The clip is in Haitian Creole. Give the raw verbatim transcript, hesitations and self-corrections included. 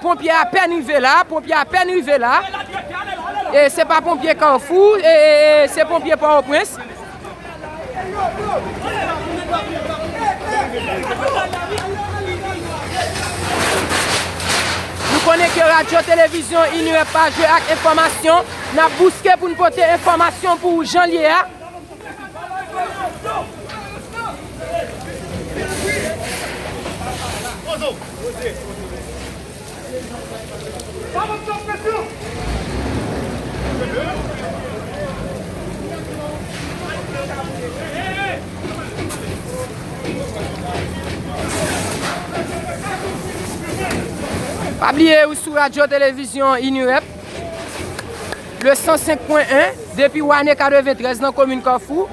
Ponpye apèn rive la, ponpye apèn rive la. E se pa ponpye Kafou, e, e, e, se ponpye Pòtoprens. Nou konnen ke radyo televizyon Inirep pa jwe ak enfòmasyon. N ap bouske pou n pote enfòmasyon pou ou jan l ye a. Pa bliye, ou sou radyo televizyon Inirep, le san senk pwen en, depi ane katreventrèz nan komin Kafou.